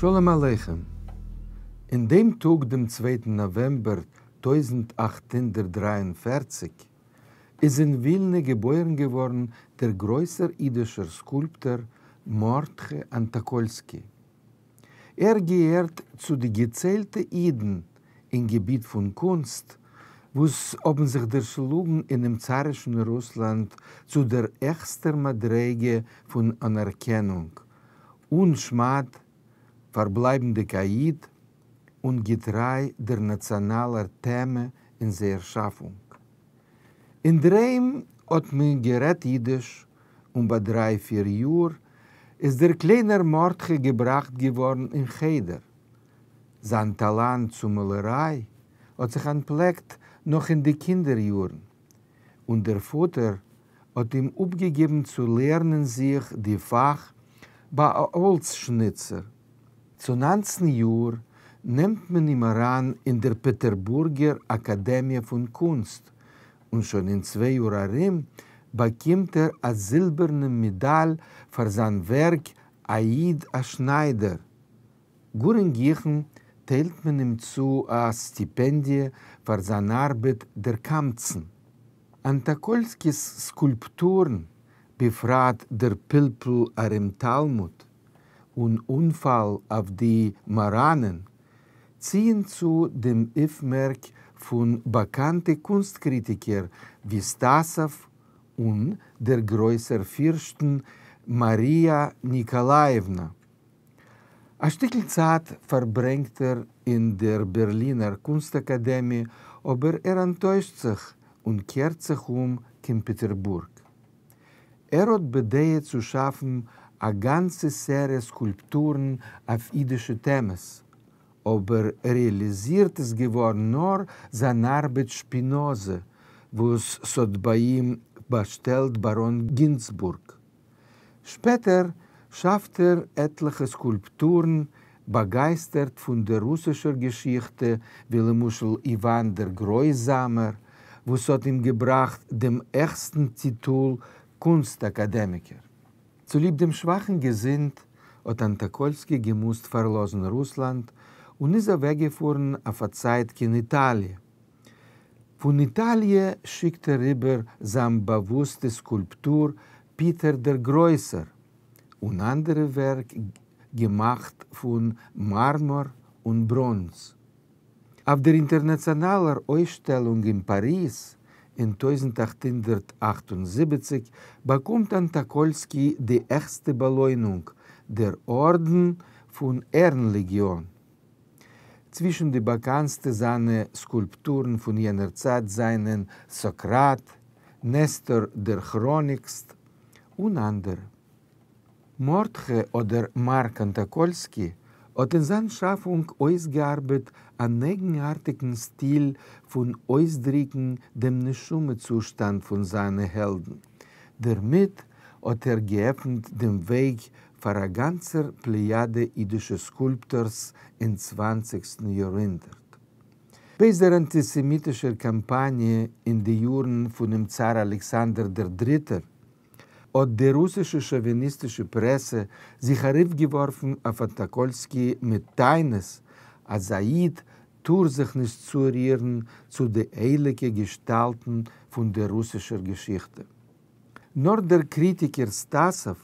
שלום עליכם. אין דעם טאג דעם צווייטן נאוועמבער 1843 איז אין ווילנע געבוירן געווארן דער גרויסער אידישער סקולפטאר מרדכי אנטאקאלסקי. ער געהערט צו די געציילטע אידן אין געביט פון קונסט וואס האבן זיך דערשלאגן אינעם צארישן רוסלאנד צו דער העכסטער מדריגה פון אנערקענונג, אן שמד, פארבלייבנדיג א איד און געטריי דער נאציאנאלער טעמע אין זייער שאפונג. אינדערהיים האט מען גערעדט אידיש און ביי דריי פיר יאר איז דער קליינער מרדכי געבראכט געווארן אין חדר. זיין טאלאנט צו מאלעריי האט זיך אנטפלעקט נאך אין די קינדער יארן, און דער פאטער האט אים אפגעגעבן צו לערנען זיך די פאך ביי א האלץ-שניצער. צו 19 יאר נעמט מען אים אריין אין דער פעטערבורגער אקאדעמיע פון קונסט, און שוין אין צוויי יאר ארום באקומט ער א זילבערנעם מעדאל פאר זיין ווערק א איד א שניידער. גאר אין גיכן טיילט מען אים צו א סטיפענדיע פאר זיין ארבעט דער קמצן. אנטאקאלסקי'ס סקולפטורן, בפרט דער פלפול ארום תלמוד און אנפאל אויף די מאראנען, ציען צו דעם אויפמערק פון באקאנטע קונסט-קריטיקער ווי סטאסאוו און דער גרויסער פירשטן מאריא ניקאלאיעוונא. א שטיקל צייט פארברענגט ער אין דער בערלינער קונסט-אקאדעמיע, אבער ער אנטוישט זיך און קערט זיך אום קיין פעטערבורג. ער האט בדעה צו שאפן א גאנצע סעריע סקולפטורן אויף אידישע טעמעס, אבער רעאליזירט איז געווארן נאר זיין ארבעט שפינאזע, וואס ס'האט ביי אים באשטעלט באראן גינצבורג. שפעטער שאפט ער עטליכע סקולפטורן באגייסטערט פון דער רוסישער געשיכטע, ווי למשל איוואן דער גרויזאמער, וואס האט אים געבראכט דעם העכסטן טיטול קונסט-אקאדעמיקער. צוליב דעם שוואכן געזונט האט אנטאקאלסקי געמוזט פארלאזן רוסלאנד און איז אוועקגעפארן אויף א צייט קיין איטאליע. פון איטאליע שיקט ער איבער זיין באוואוסטע סקולפטור פיטער דער גרויסער און אנדערע ווערק געמאכט פון מארמאר און בראנז. אויף דער אינטערנאציאנאלער אויסשטעלונג אין פאריז אין 1878 באקומט אנטאקאלסקי די העכסטע באלוינונג, דער ארדן פון ערן-לעגיאן. צווישן די באקאנסטע זיינע סקולפטורן פון יענער צייט זיינען סאקראט, נסתר דער כראניקסט און אנדערע. מרדכי אדער מארק אנטאקאלסקי האט אין זיין שאפונג אויסגעארבעט אן אייגנארטיגן סטיל פון אויסדריקן דעם נשמה-צושטאנד פון זיינע העלדן. דערמיט האט ער געעפנט דעם וועג פאר א גאנצער פלעיאדע אידישע סקולפטארס אין צוואנציגסטן יארהונדערט. בעת דער אנטיסעמיטישער קאמפאניע אין די יארן פונעם צאר אלעקסאנדער דער דריטער האט די רוסישע שאוויניסטישע פרעסע זיך ארויפגעווארפן אויף אנטאקאלסקי מיט טענות אז א איד טאר זיך נישט צורירן צו די הייליגע געשטאלטן פון דער רוסישער געשיכטע. נאר דער קריטיקער סטאסאוו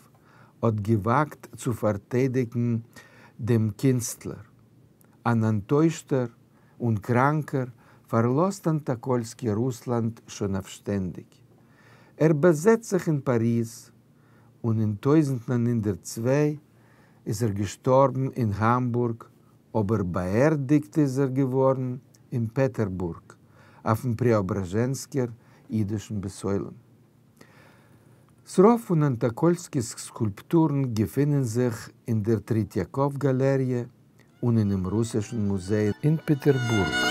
האט געוואגט צו פארטיידיגן דעם קינסטלער. אן אנטוישטער און קראנקער פארלאזט אנטאקאלסקי רוסלאנד שוין אויף שטענדיג. ער באזעצט זיך אין פאריז, און אין 1902 איז ער געשטארבן אין האמבורג, אבער באערדיגט איז ער געווארן אין פעטערבורג, אויפן פרעאבראזשענסקער אידישן בית עולם. ס'רוב פון אנטאקאלסקי'ס סקולפטורן געפינען זיך אין דער טריטיאקאוו גאלעריע און אינעם רוסישן מוזיי אין פעטערבורג.